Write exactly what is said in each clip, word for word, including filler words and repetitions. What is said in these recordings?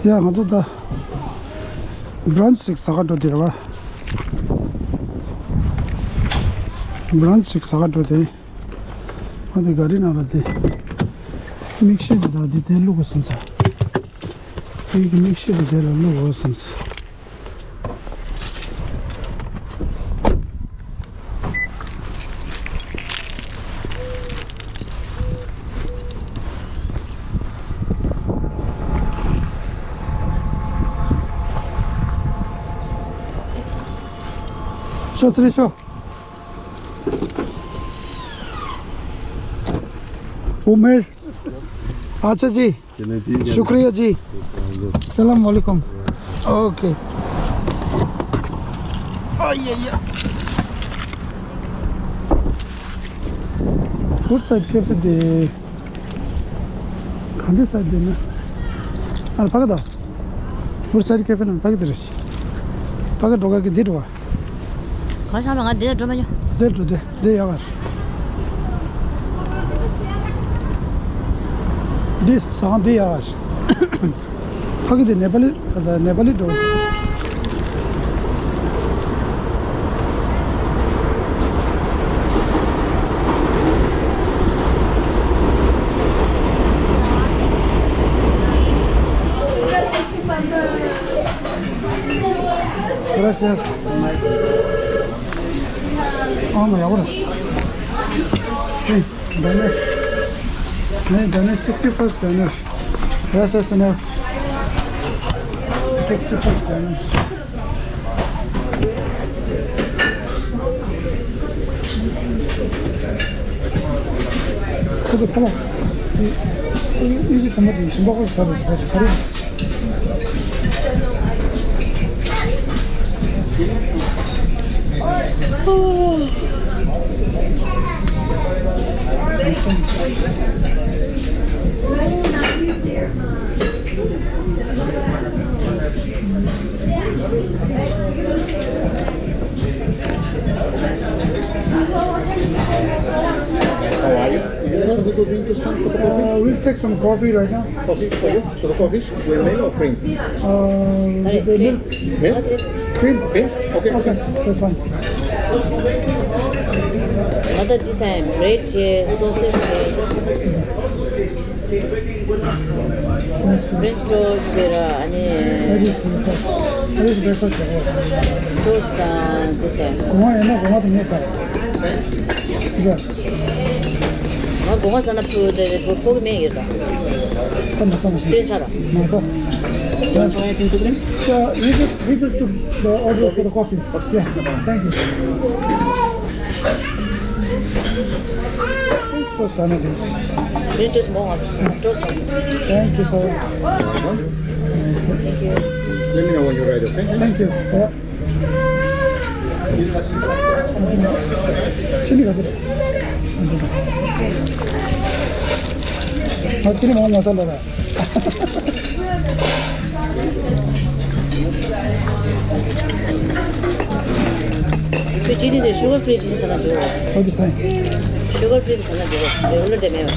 ཡ། ང་ཚོ་ད་བྷི་རན་ཆི་ཞིག་ཟ་ག་འགྲོ་བསྡད་ལ། བྷི་རན་ཆི་ཞིག་ཟ་ག་འགྲོ་བསྡད། ང་དེ་ག་རི་ནང་ལ་དེ་མིག་ཤེལ་དེ་དག་དེ་དེ་བླུག་དགོས་བསམ་ས། དེ་གི་མིག་ཤེལ་དེ་དེ་ལ་བླུག་དགོས་བསམ་ས། ཤོ་ཚེ་རིང་ཤོ། ཨུ་མེར། ཨ་ཅག་ཇི། شکریہ جی۔ السلام علیکم۔ اوکے۔ آئی آئی آئی۔ Roadside cafe དེ་ག་འདྲ་ས་དེ་ན། ཨ་ཕ་གི་ད། Roadside cafe ན་ཕ་གི་དེ་རེད། ཕ་གི་འགྲོ་ག་གི་འདི་འགྲོ་བ། ག་ཤ་མ་ང་འདི་ལ་འགྲོ་མ་མྱོང་། འདིར་འགྲོ་དེ་འདི་ཡག་ག་རེད། འདི་ཟ་ཁང་འདི་ཡག་ག་རེད། ཕ་གི་དེ་ནེ་པ་ལི་ག་ས་ནེ་པ་ལི་འགྲོ། Gracias. Oh, my abuelos. Sí, dame. Dame sixty-first dame. Gracias, señor. Sixty-first dame. ཁོ་ཚོ་ཁ་ལག་ཡི་གེ་ཚང་མ་དེ་ཞིམ་པོ་ཁོ་ཚོ་ཟ་དང་ཟ་ཁ་ཞིག་ག་རེ། How are you? Uh, we'll take some coffee right now. Coffee for you? So the coffees, we milk or cream? Uh, with the milk. Milk? Cream? Cream? Okay. Okay, that's fine. What are this? Bread, cheese, sausage, cheese. French toast ཟེར་ར། ཨ་ནི། What is breakfast? What is breakfast? Toast དང་འདི་ཟེར། གོང་མ་ཡིན་ན་གོང་མ་དེ་མེད་ཟེར། ཟེར། ང་གོང་མ་ཟ་ན་ཕུ་དེ་ཕུ་ཕུ་གི་མེད་ཡོད་ད། ད་མ་ཟ་མ་ཟ། སྟོན་ཚར། མ་ཟ། You want anything to drink? Uh, we just, we just took the order for the coffee. Yeah, thank you. Thanks for signing this. It is more. Thank you, sir. Thank you. Let me know when you're ready, okay? Thank you. Yeah. ཅི་ནི་ག་དེ། ཨ་ཅི་ནི་མང་མ་ས་ལ་ར། ཁྱོད་ཅི་ནི་དེ་sugar free ཅི་ནི་ཟ་ན་འདུག་ཨོ་ཀེ་སང་། Sugar free ཟ་ན་འདུག regular དེ་མེད།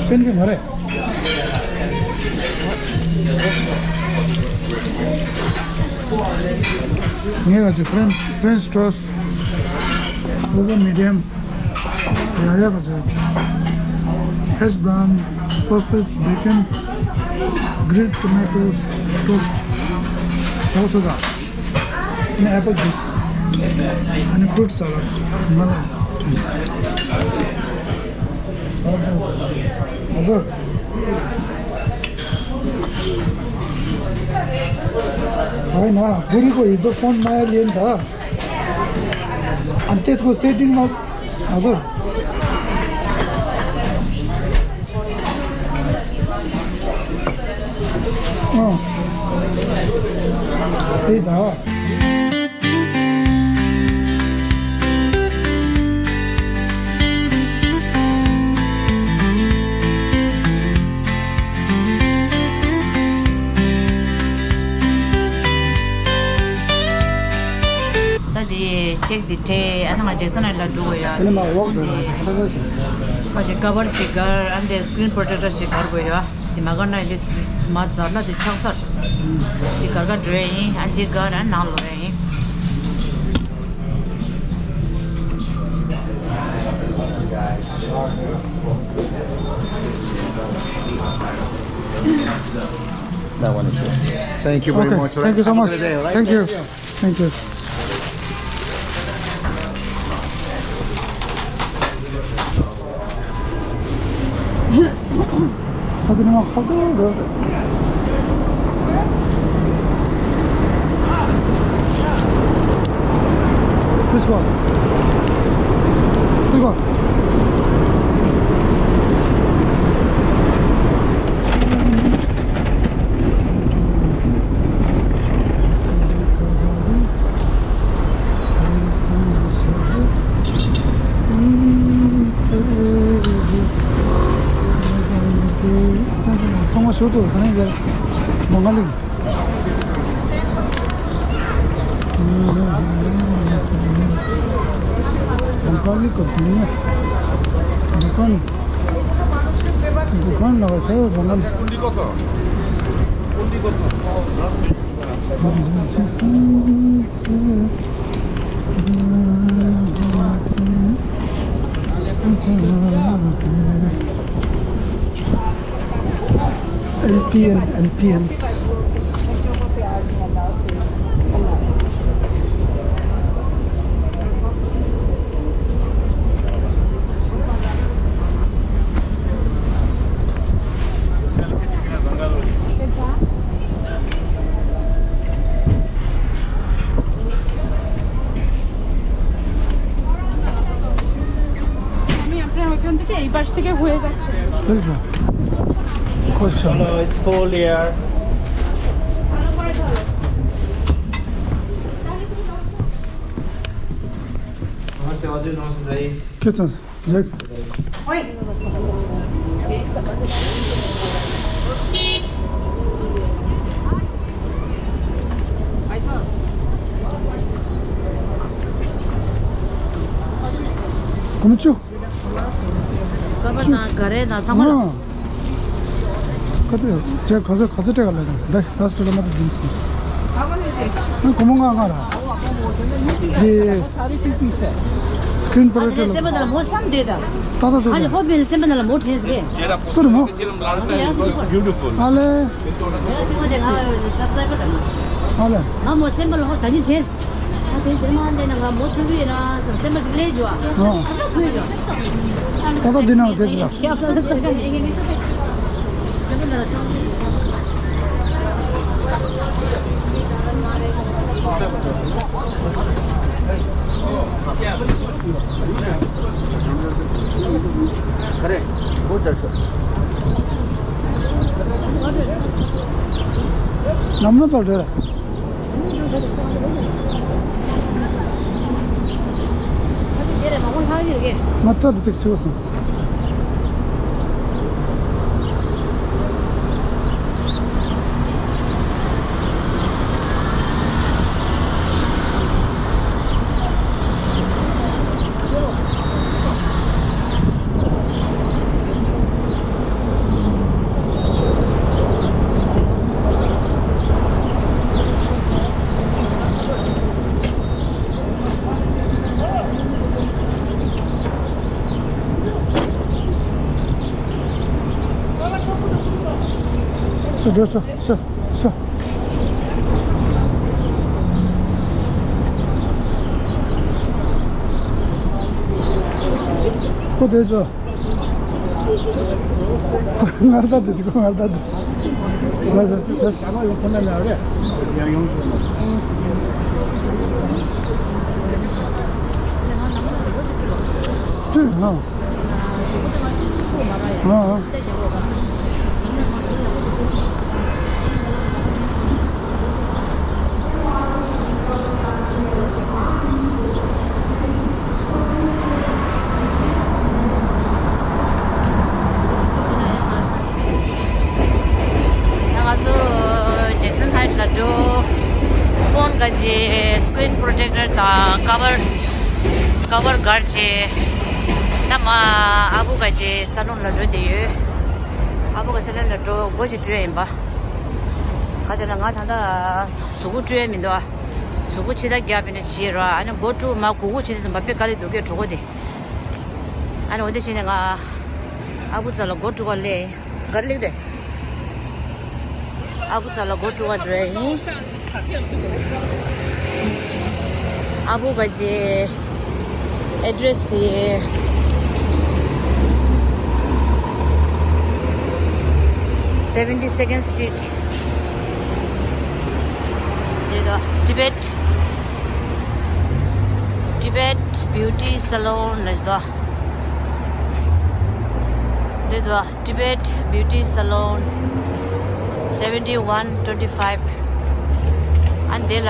ཀུན་གྱིས་མ་རེད། ངས་ག་ཚོད་French, French toast, over medium, ཡ་ཡ་ག་ཚོད། Hash brown, sausage, bacon, grilled tomatoes, toast, ད་ག་ཚོད་ད། ཨ་ནི་apple juice, ཨ་ནི་fruit salad, ང་ལ། ཨ་ཟོ། ཨ་ན་བུ་རི་ཀོ་ཡི་ཛོ་ཕོན་མ་ཡ་ལེན་ད། ཨན་ཏེས་ཀོ་སེ་ཏིང་མ། ཨ་ཟོ། ཨ། དེ་ད། ད་དེ་ཅེག་དེ་སྤྲད། ཨ་ནི་ང་ཇེག་སན་ལ་འགྲོ་དགོས་ཡ། ཨ་ནི་མ་ཝོག་འགྲོ་ན་ཁ་ཁ་ཞིག་ཀ་བར་ཅིག་སྒར། ཨ་ནི་དེ་སི་ཀྲིན་པོ་རོ་ཊེག་ཊར་ཞིག་སྒར་དགོས་ཡ། དེ་མ་སྒར་ན་ཡིན་དེ་མ་ཛར་ལ་དེ་ཆགས་ས་རེད། དེ་སྒར་ག་འགྲོ་ཡ་ཡིན། ཨ་ནི་དེ་སྒར་ཨ་ནང་ལོག་ཡ་ཡིན། That one is yours. Thank you very Okay, much. Thank you so much. Have a good day, all right? Thank you. Thank you. Let's go. Let's go. ཚང་མ་ཞོར་དུ་ད་ནི་ཡར་མ་ང་ལིང་། མ་ང་ལིང་ག་དུང་ན། དུ་ཁན། དུ་ཁན་ལ་ག་ས་ཡོད་མ་ང་ལིང་། L P N, L P Ns. Hello, it's cold here. नमस्ते हजुर, नमस्ते दाइ। के छ? जय। कुमचु। कबर ना करे ना समझ। हाँ। कति हो? जय, खसे, खसे टेका ले। दस, दस टेका मत दिन सिस। हाँ, कुमो गा गा रा। ये सारी टू पीस है। स्क्रीन पर अरे, से बदल मौसम दे दा। ताता दे अरे, दा। हो बिल से बदल मोट है इसके। सुन मो। Beautiful. हाले। हाले। हम मौसम बल हो तनी टेस्ट। ང་ཚོའི་འདིར་མ་འདི་ན་ང་མོ་ཐུག་གི་ཡོད་ན་སེམས་པ་ཅིག་ལས་འཇོག་ཨ། ཨ་ད་ཐུག་འཇོག་ད་ད་འདི་ན་དེ་དེ་ད། ཁྱེད་ཨ་ད་ད་ད་ད། ནམ་ནམ་དང་འབྲེལ། ང་སྐྲ་དེ་ཅིག་ཞིག་སོང་། སུ་འགྲོ་སོ་སོ་སོ། ཁོ་དེ་ཚོ། ངར་ད་དེ་ཞིག་ཁོ་ངར་ད་དེ་ཞིག་ཤ་ཤ་ཤ་ཤ། ཡང་ཡོང་ཁོ་ན་ཡང་ཡོང་ཆོག་ན། ཀྲུའུ་ཧང་། ཨ། ཨ། ང་ཚོ་ཇེག་སན་ཧའེཊ་ལ་འགྲོ། ཕོན་ག་ཅེ་སི་ཀྲིན་པོ་རོ་ཊེག་ཊར་དང་ཀ་བར་ཀ་བར་སྒར་བྱས། ད་མ་ཨ་བུ་ག་ཅེ་སཱ་ལོན་ལ་འགྲོ་བསྡད་ཡོད། ཨ་བུ་ག་སཱ་ལོན་ལ་འགྲོ་སྒོ་ཅིག་བཀྲུ་ཡ་ཡིན་པ། ག་ཅེ་ན་ང་ད་ལྟ་གཟུགས་པོ་བཀྲུ་ཡ་མི་འདུག་ཨ། གཟུགས་པོ་ཕྱི་ད་རྒྱབ་པ་ཡིན་ན་བྱེད་རོགས། ཨ་ནི་སྒོ་བཀྲུ་མ་གུ་གུ་བྱེད་དུས་ཙམ་པ་དཔེ་དཀའ་ལས་འདུག་གས་གྲོད་ཁོག་དེ། ཨ་ནི་འོ་དེ་བྱས་ནས་ང་ཨ་བུ་རྩ་ལ་སྒོ་བཀྲུ་ག་སླེབས། གར་ལིག་དེ། ཨ་བུ་རྩ་ལ་སྒོ་བཀྲུ་བ་འགྲོ་ཡ་ཡིན། ཨ་བུ་ག་ཅེ་ཨེ་ཌི་རེ་སི་དེ་seventy second street དེ་དོ། Tibet Tibet Beauty Salon ལ་དོ། དེ་དོ། Tibet Beauty Salon seventy one twenty five. ཨ་འདི་ལ་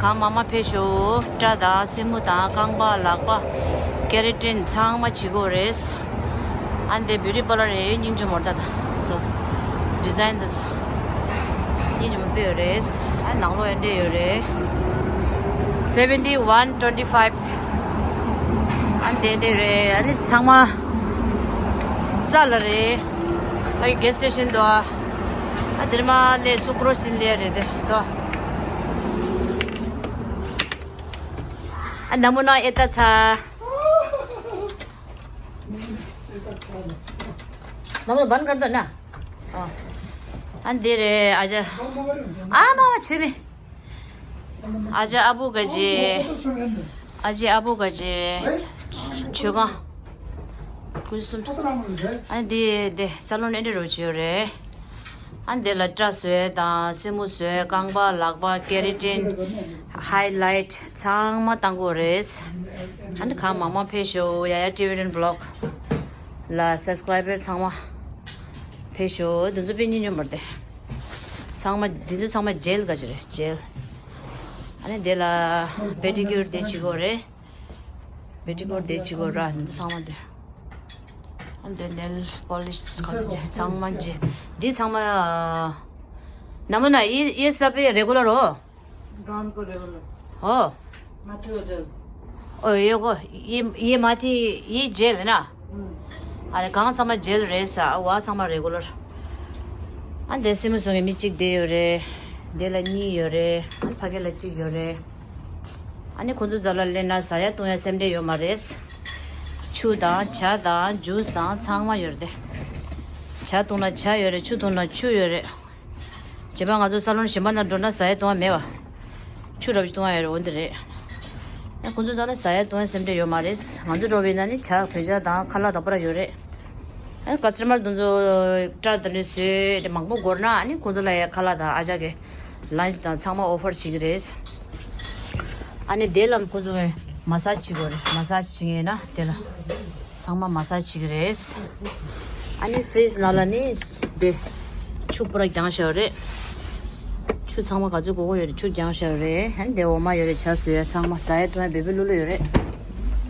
གང་མང་མང་ཕེབས་ཤོག་སྐྲ་དང་སེན་མོ་དང་རྐང་པ་ལག་པ་ཀེ་ར་ཊིན་ཚང་མ་བྱེད་དགོས་རེད། ཨ་འདི་བིའུ་ཊི་པར་ལར་རེད། སྙིང་རྗེ་མོ་ད་ད་སོ། ཌི་ཛའིན་ད་སོ། སྙིང་རྗེ་མོ་དཔེ་ཡོད་རེད། ཨ་ནང་ལོགས་ཨེ་འདྲས་ཡོད་རེད། seventy one twenty five. ཨ་དེ་འདྲས་རེད། ཨ་ནི་ཚང་མ་རྩ་ལ་རེད། ཕ་གི་གེ་སི་སི་ཊེ་ཤན་དུ། ཨ་དེར་མ་ལས་སུ་ཀྲོ་སི་ལས་རེད་དེ་དོ། ཨ་ན་མོ་ན་ཨེ་ཏ་ཚ། ན་མོ་བན་གར་དོ་ན། ཨ་འདི་རེད། ཨ་ཅག་ཨ་མ་བ་ཆེ་མི། ཨ་ཅག་ཨ་བུ་ག་ཅེ། ཨ་ཅག་ཨ་བུ་ག་ཅེ། མཆོད་ཁང་། ཀུན་གསུམ། ཨ་འདི་འདི་སཱ་ལོན་ཨེ་འདྲས་རོ་བྱེད་ཡོད་རེད། ཨ་འདི་ལ་སྐྲ་བཟོས་དང་སེན་མོ་བཟོས། རྐང་པ་ལག་པ་ཀེ་ར་ཊིན་ཧའི་ལའིཊ་ཚང་མ་བཏང་དགོས་རེད། ཨ་འདི་གང་མང་མང་ཕེབས་ཤོག་ཡ་ཡ་ཊི་བི་ཨེན་བི་ལོག་ལ་སབ་སི་ཀ་རའི་བར་ཚང་མ་ཕེབས་ཤོག་འདི་ཚོ་དཔེ་སྙིང་རྗེ་མོ་རེད་དེ། ཚང་མ་འདི་ཚོ་ཚང་མ་ཇེལ་ག་ཅེ་རེད། ཇེལ། ཨ་ནི་འདི་ལ་པེ་ཌི་ཀིའུར་དེ་བྱེད་དགོས་རེད། པེ་ཌི་ཀིའུར་དེ་བྱེད་དགོས་ར། འདི་ཚང་མ་འདི། ཨ་འདི་ནེལ་པོ་ལིཤ་ག་ཅེ་ཚང་མ་ཇེལ། འདི་ཚང་མ་ན་མོ་ན་ཡི་ཡི་ས་པེ་རེ་གུ་ལར་རོ། ब्राउन को रेगुलर। हो। माथि हो जेल। ओ यो को ये ये माथि ये जेल है ना? हम्म। अरे कहाँ समय जेल रहे सा वहाँ समय रेगुलर। ཨ་འདི་སེན་མོ་བཟོ་མཁན་མི་གཅིག་བསྡད་ཡོད་རེད། འདི་ལ་གཉིས་ཡོད་རེད། ཨ་ཕ་གི་ལ་གཅིག་ཡོད་རེད། ཨ་ནི་ཁོང་ཚོ་རྩ་ལ་སླེབས་ན་ཟ་ཡ་བཏུང་ཡ་སེམས་ཁྲལ་ཡོད་མ་རེད། ཆུ་དང་ཇ་དང་ཇུས་དང་ཚང་མ་ཡོད་རེད། ཇ་བཏུང་ན་ཇ་ཡོད་རེད། ཆུ་བཏུང་ན་ཆུ་ཡོད་རེད། བྱས་པ་ང་ཚོ་སཱ་ལོན་གཞན་པ་ན་འགྲོ་ན་ཟ་ཡ་བཏུང་བ་མེད་པ། ཆུ་འདྲ་པོ་ཞིག་བཏུང་བ་ཡོད་རེད། འོ་འདི་རེད། ཨ་ཁོང་ཚོ་རྩ་ལ་ཟ་ཡ་བཏུང་བའི་སེམས་ཁྲལ་ཡོད་མ་རེད། ང་ཚོ་འགྲོ་བའི་ན་ནི་ཇ་གོས་ཇ་དང་ཁ་ལག་དང་པོ་ར་ཡོད་རེད། ཨ་ཀ་སི་ཊ་མར་དེ་ཚོ་སྐྲ་དང་འདྲ་བཟོས་དེ་མང་པོ་འགོར་ན་ཨ་ནི་ཁོང་ཚོ་ལ་ཡ་ཁ་ལག་དང་ཨ་ཅག་གི་ལན་ཆི་དང་ཚང་མ་ཨོ་ཕར་བྱེད་ཀྱི་རེད། ཨ་ནི་དེ་ལ་ཁོང་ཚོ་གི་མ་སཱཇ་བྱེད་དགོས་རེད། མ་སཱཇ་བྱེད་ངེས་ན་དེ་ལ། ཚང་མ་མ་སཱཇ་བྱེད་ཀྱི་རེད། ཨ་ནི་ཕི་རིཇ་ནང་ལ་ནི་དེ་ཆུ་པུ་ར་རྒྱང་ཤོར་རེད། ཆུ་ཚང་མ་ག་ཚོད་དགོས་དགོས་ཡོད་རེད། ཆུ་རྒྱང་ཤར་རེད། ཨ་ནི་དེ་འོ་མ་ཡོད་རེད། ཇ་བཟོས་ཡ་ཚང་མ་ཟ་ཡ་འཐུང་ཡ་འབེལ་འབེལ་ལུ་ལུ་ཡོད་རེད།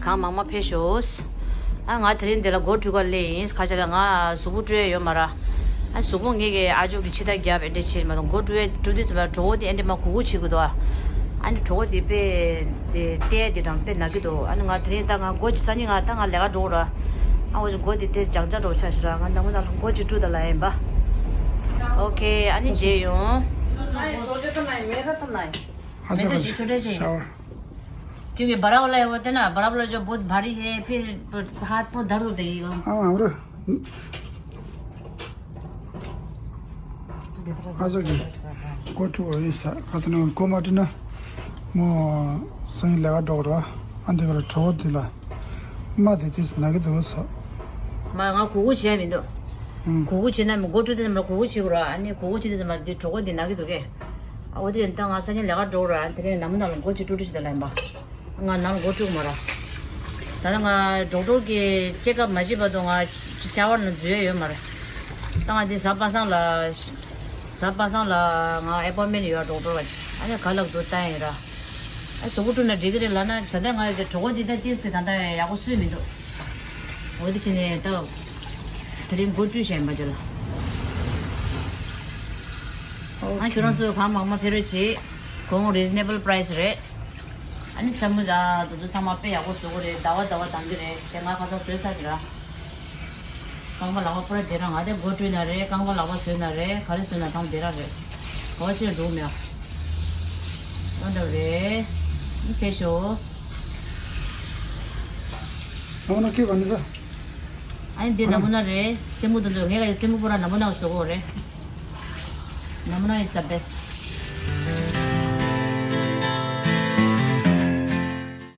གང་མང་མང་ཕེབས་ཤོག་ཨ་ང་དེ་རིང་འདི་ལ་སྒོ་བཀྲུ་ག་སླེབས་ཡིན། ཁ་ཆ་ལ་ང་གཟུགས་པོ་བཀྲུ་ཡ་ཡོད་མ་ར། ཨ་གཟུགས་པོ་ངེད་ཀྱི་ཨ་ཅོག་གི་ཕྱི་ཐག་རྒྱབ་ཨེ་འདྲ་བྱེད་མ་གཏོགས་སྒོ་བཀྲུ་ཡ་བཀྲུ་དུས་ཙམ་པ་གྲོད་ཁོག་དེ་ཨེ་འདྲ་མ་གུག་གུག་བྱེད་དགོས་འདུག་ཨ་ནི་གྲོད་ཁོག་དེ་དཔེ་དེ་བལྟས་དེ་དང་དཔེ་ན་གི་འདུག་ཨ་ནི་ང་དེ་རིང་ད་ང་སྒོ་ཅིག་སང་ཉིན་ང་ད་ང་ལས་ཀ་འགྲོ་ར། ཨ་འོ་ཅིག་སྒོ་དེ་དེ་རྒྱག་རྒྱག་འགྲོ་ཆ་ཞིག་ར། ང་ནམ་ན་སྒོ་ཅིག་བཀྲུ་ད་ལ་ཡིན་པ། ཨོ་ཁེ། ཨ་ནི་མཇལ་ཡོང་། हाँ, चलो, अच्छा, चलो। शावर। क्योंकि बड़ा वाला है, वो होता है ना, बड़ा वाला जो बहुत भारी है, फिर हाथ बहुत दर्द होता है। हाँ, हमरो। ཨ་ཅག་གི་སྒོ་བཀྲུ་བ་ཡིན་ས། ཁ་ས་ནས་སྒོ་མ་བཀྲུས་ན་མོ་སང་ཉིན་ལས་ཀ་འགྲོ་ར། ཨ་འདི་ག་ལ་གྲོད་ཁོག་འདི་ལ་རྨ་དེ་དེ་ན་གི་འདུག་ས། མ་ང་གུག་གུག་བྱས་མི་འདུག་ཨུམ། གུག་གུག་བྱས་ན་མི་སྒོ་བཀྲུ་དེ་ནམ་ལ་གུག་གུག་བྱེད་དགོས་ར། ཨ་ནི་གུག་གུག་བྱེད་དེ་ཙམ་མ་འདི་གྲོད་ཁོག་འདི་ན་གི་འདུག་གས། ཨ་འོ་དེ་རེད། ད་ང་སང་ཉིན་ལས་ཀ་འགྲོ་ར། དེ་རིང་ནམ་ན་ལ་སྒོ་ཅིག་བཀྲུ་བཀྲུ་བྱེད་ད་ལ་ཡིན་པ། ང་ནང་སྒོ་བཀྲུ་མ་ར། ད་ལྟ་ང་ཌོག་ཊར་གྱི་ཅེག་ཨབ་མ་བྱེད་བར་དུ་ང་ཤ་ཝར་ནང་འཛུལ་ཡ་ཡོད་མ་རེད། ད་ང་འདི་གཟའ་པ་སངས་ལ། གཟའ་པ་སངས་ལ་ང་ཨེ་པོན་མེན་ཡོད་ཌོག་ཊར་བ་ཞིག་ཨ་ནི་ག་ལབ་འདུག་ལྟ་ཡིན་ར། ཨ་གཟུགས་པོ་བཀྲུས་ན་འགྲིག་གི་རེད་ལབ་ན། ད་ལྟ་ང་དེ་གྲོད་ཁོག་འདི་ད་ཏིས་ད་ལྟ་ཡག་པོ་སུས་མི་འདུག་འོ་དེ་བྱས་ནས་ད་དེ་རིང་སྒོ་བཀྲུས་བྱས་ཡིན་པ་ཅི་ལ། ཨ་ཁྱོད་རང་ཚོས་གང་མང་མང་ཕེབས་རོགས་བྱེད། གོང་རི་ཛི་ནེ་བལ་པ་རའི་སི་རེད། ཨ་ནི་སེན་མོ་དང་དེ་ཚོ་ཚང་མ་དཔེ་ཡག་པོ་བཟོ་གི་རེད། ཟླ་བ་ཟླ་བ་འདང་གི་རེད། དེ་ང་ཁ་སང་བཟོས་ཚར་ཟིན་ར། རྐང་པ་ལག་པ་པུ་ར་དེ་རང་ང་དེ་སྒོ་བཀྲུས་ན་རེད། རྐང་པ་ལག་པ་བཟོས་ན་རེད། ག་རེ་བཟོས་ན་ཐང་དེ་ར་རེད། ག་བ་ཕྱིར་འགྲོ་མེད། ཨ་འདྲ་རེད། ཨ་ཕེབས་ཤོག་ཨ་ནི་དེ་ནམ་མོ་ན་རེད། སེན་མོ་དེ་ཚོ་ངས་ལ་སེན་མོ་པུ་ར་ནམ་མོ་ན་བཟོ་གི་རེད། ནམ་མོ་ན་is the best.